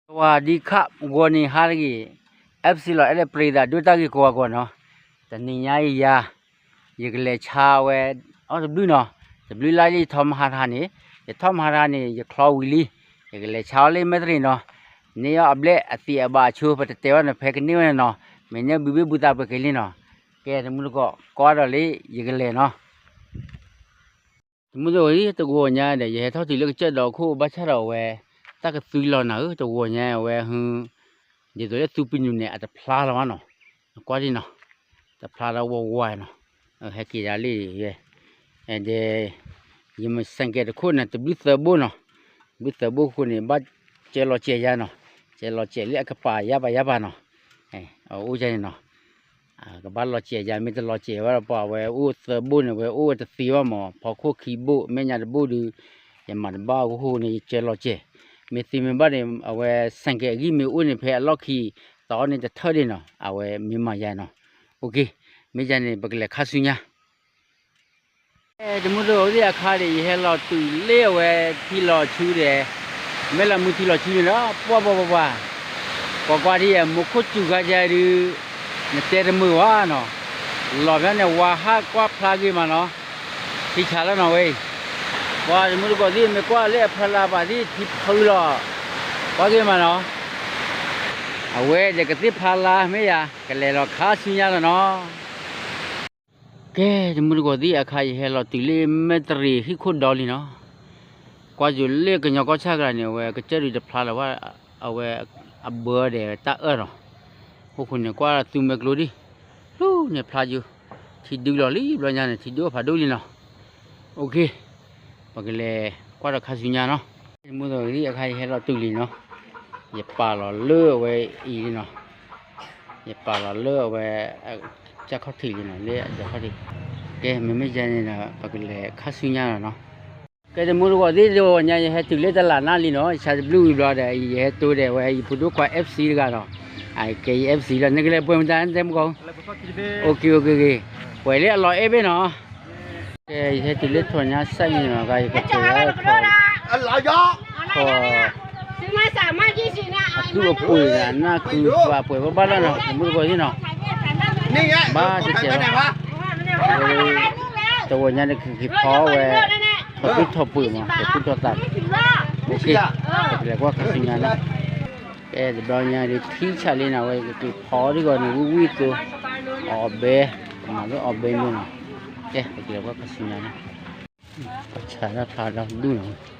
สวัสดีครับ ဂီၤန့ၣ်ဟါတဂ့ၤ FC လီၤအဲၣ်ဒိးပရံသးဒိၣ်တၢ်ဂ့ၢ်ကိးဂၤကိးနီၤ, တနံၤညါအံၤယၤ ယကလဲၤဆါဝဲ အီၣ်တဘျုးနီၤ, တဘျုးလါလံထီၣ်မဟါတဟါန့ၣ်, ယထီၣ်မဟါတဟါန့ၣ် ယချီဝံၤလံ, ယကလဲၤဆါအီၤလၢမဲၣ်တရံးနီၤ, န့ၢ်အီၣ်အဘျဲၣ်အသံးအဘၣ်အဆိ ပတတဲဝဲနီၤ ဖဲကန့ၢ်ဝဲန့ၣ်နီၤ, မ့ၢ်န့ၢ်ဘုဘ့ၣ်ဘုသးပှဲၤက့ၤလံနီၤ, ကဲတမူတကိး ကွၢ်ဒီးလံ ယကလဲၤနီၤ တမူတကိး တဂီၤညါဒီး ယဟဲထီၣ်တုၤလၢကစၢၢ်ဒီးခိၣ် ဘၣ်ဆၣ်ဒီးအဝဲ တၢ်ကသွံလီၤနၤဧၢ, တဂီၤညါအဝဲ ဒ်သိးလၢသူပနူၤန့ၣ် အတဖျါလီၤဘၣ်နီၤ, ကွၢ်ဒံနီၤ, တဖျါဒီးဝါဝါနီၤ, ဟဲက့ၤဒၣ်လံ, ဒီး ယမ့ၢ်စဲးကဲးတခိၣ်န့ၣ် တဘျုးသၢဘိနီၤ, တဘျုးသၢဘိဃိန့ၣ် ဘၣ်ကဲလီၤစဲးယါနီၤ, ကဲလီၤစဲးလၢအကပၤယါပၤယါပၤနီၤ, အအိၣ်ယါန့ၣ်နီၤ ကဘၣ်လီၤစဲးယါ မ့ၢ်တလီၤစဲးဝဲဒီး ပှၤဝဲအိၣ်သၢဘိန့ၣ် ဝဲအိၣ်ဝဲတသ့ဘၣ်မး, ဖီခိၣ်ခံဘိ မဲာ်ညါတဘိဒီး ယမၤတဘၣ်အဃိန့ၣ် ယကဲလီၤစဲး, မ့ၢ်သ့မ့ၢ်ဘၣ်န့ၣ် အဝဲစဲးကဲးအဂံၢ်မ့ၢ်အိၣ်န့ၣ် ဖဲအလီၢ်ခံ သီအီၤန့ၣ်တထၢၣ်ဒံးနီၤ, အဝဲမ့ၢ်မၤယါနီၤ, အိၣ်က့ၤ, မ့ၢ်ယါန့ၣ် ပကလဲၤခါဆူညါ တမူတကိးသ့ၣ်အခါဒီး ယဟဲလီၤတုၤလၢအဝဲထံလီၤဆူဒီး မဲၢ်လီၤမုၢ်ထံလီၤဆူန့ၣ်ဒီး ပှၢ်ပှၢ်ပှၢ်ပှၢ်, ကွၢ်ကွၢ်ဒ်အံၤ မူခိၣ်စူၤခါယါဒုး နတဲတမုာ်ဘၣ်နီၤ, လီၤဖဲန့ၣ် ဝါဟးကွၢ်ဖျါဂ့ၤမးနီၤ, ထံဆးလီၤနီၤဝဲအံၤ, ပှၤတမူတကိးသ့ၣ် မ့ၢ်ကွၢ်လၢအဖျါလၢအဘၣ်သ့ၣ် ထံဖုလီၤ, ကွၢ်ဂ့ၤမးနီၤ, အဝဲဒီးကသ့ၣ်ဖျါလၢမ့ၢ်ယါ ကလဲၤလီၤခါဆူညါလီၤနီၤ ကဲ တမူတကိးသ့ၣ်အခါ ယဟဲလီၤတုၤလၢမဲၢ်တရံးဟံၣ်ခိၣ်ဒီလံနီၤ, ကွၢ်ယိၤလၢကညီကီၢ်ဆၣ်ကျါန့ၣ် အဝဲကစၢၢ်ဒုးတဖျါလၢၤဘၣ်, အဝဲအဘၢဒီးတၢ်အၢၣ်နီၤ, အဃိန့ၣ် ကွၢ်သူမဲာ်ကျိဒံး, လၢန့ၣ်ဖျါယိၤ, ထံဒုလီၤလံ ဘျီညါန့ၣ် ထံဒုအိၣ်ဖးဒိၣ်လံနီၤ, အိၣ်က့ၤ, ပကလဲၤကွၢ်ဒီးခါဆူညါနီၤ, တမူတကိးသ့ၣ်အခါ ယဟဲလီၤတုၤလံနီၤ, ယပာ်လီၤလၢအဝဲအံၤလံနီၤ ယပာ်လီၤလၢအဝဲ ကၢ်ခီၣ်ထံးလံနီၤ လၢအကၢ်ခီၣ်ထံး, ကဲ မ့မ့ၢ်ယဲန့ၣ်ဒီး ပကလဲၤခါဆူညါလီၤနီၤ, ကဲ တမူတကိးသ့ၣ်တဂီၤညါ ယဟဲတုၤလၢတလးနၢ်လံနီၤ, ယဆါတဘျုးဝံၤဘျီဒီး ယဟဲတိၤဒီးဝဲ ယဖိဒိၣ်ခွါ FC တဂၤနီၤ, ကဲ ယ FC လီၤ နကလဲၤပှဲၤမတၤတဲမကီၢ်, OK OK, ပှဲၤလၢအလီၤအဲၣ်ဘ့ၣ်နီၤ ကဲ ယဟဲတုၤလၢထီၣ်ညါစဲးန့ၣ်နီၤ ယကပှဲၤဝဲထီၣ် ထီၣ် အသူၣ်အပှ့ၤန့ၣ် အနၢ်ကုပှၤပှဲၤဘၣ်ဘၣ်လီၤနီၤ တမူတကိးသ့ၣ်နီၤ ဘၣ်တစဲးလီၤ တဂီၤညါန့ၣ် ကက့ၤဖီဝဲ ထီၣ်သူၣ်ထီၣ်ပှ့ၤမး ထီၣ်သူၣ်ထီၣ်သး ပကလဲၤကွၢ်ခါဆူညါနီၤ ကဲ တဘျီညါဒုးထံဆးလံနီၤ အဝဲကက့ၤဖီဒ်ဂီၤန့ၣ် ဝံၣ်ဝံၣ်သိ အီၣ်ဘဲ မၤလၢအီၣ်ဘဲမ့ၢ်နီၤ ကဲ ပကလဲၤကွၢ်ခါဆူညါနီၤ ပဆါတၢ်ဖျါဒီဒူၣ်နီၤ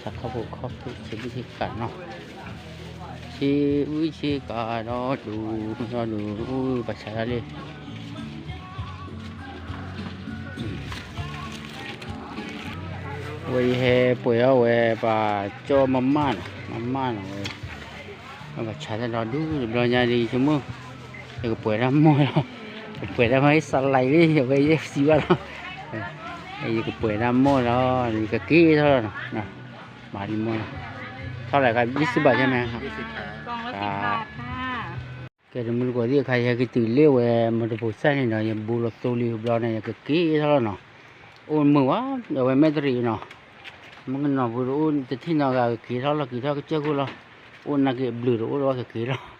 ဆါခီၣ်ဖိခီၣ်ဖိ ဆ့ဘုၣ်ဆ့ကၤနီၤ ဆ့ဘုၣ်ဆ့ကၤဒီဒူၣ် ဒီဒူၣ် ပဆါတၢ်လံ ဝဲယဟဲပှဲၤအီၣ်ဝဲ ပှၤကၠီမမၣ်နီၤ မမၣ်နီၤဝဲ ပှၤဆါတၢ်ဒီဒူၣ် တဘျီညါဒ်ယဆိကမိၣ် ယကပှဲၤတၢ်မိၢ်လီၤ ကပှဲၤတၢ်မိၢ် စးလံလံ အဝဲယဲစံးဘၣ်လီၤ ယကပှဲၤတၢ်မိၢ်လီၤ ယကက့ၤထီၣ်လီၤနီၤ မၤလံမိၢ်လီၤ ထီၣ်လဲၤခါ ဘံစံဘၣ်ယဲမ့ၢ် ကဲ တမူတကိးသ့ၣ်အခါ ယဟဲက့ၤတုၤလၢဝဲ မတပူၤစဲးန့ၣ်ဒီး ယဘူးလီၤသိလံတဘျီန့ၣ် ယကက့ၤထီၣ်လီၤနီၤ အိၣ်မုာ်ဝဲ အဝဲမဲၣ်တရံးနီၤ မုၢ်ကနီၤပူၤတအိၣ်တထံၣ်နီတဂၤ ကက့ၤထီၣ်လီၤ က့ၤထီၣ်ကစၢၢ်ခိၣ်လီၤ အိၣ်နာ်က့ၤအဘျုးတအိၣ်လီၤ ကက့ၤလီၤ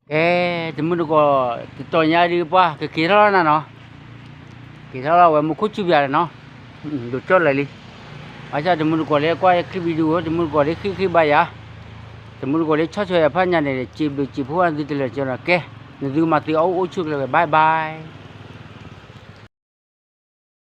ကဲ တမူတကိး တတီၤညါဒုးပှၢ် ကက့ၤထီၣ်လီၤနၤနီၤ က့ၤထီၣ်လီၤဝဲမူခိၣ်စူၣ်ပၠးနီၤ ဒိးကၠီၣ်လဲၤလံ ဘၣ်ဆၣ်တမူတကိးလၢကွၢ် clip video တမူတကိးလၢဃ့ၢ်ဃ့ၢ်ဘါယၤ တမူတကိးလၢဆီၣ်ထွဲအဖးညါန့ၣ် စံးဘျုးစံးဖှိၣ်နသုတလၢာ်ကၠီနီၤ ကဲ နသုမၤသုအအိၣ်အိၣ်ဆူၣ်ကျဲဝဲ bye bye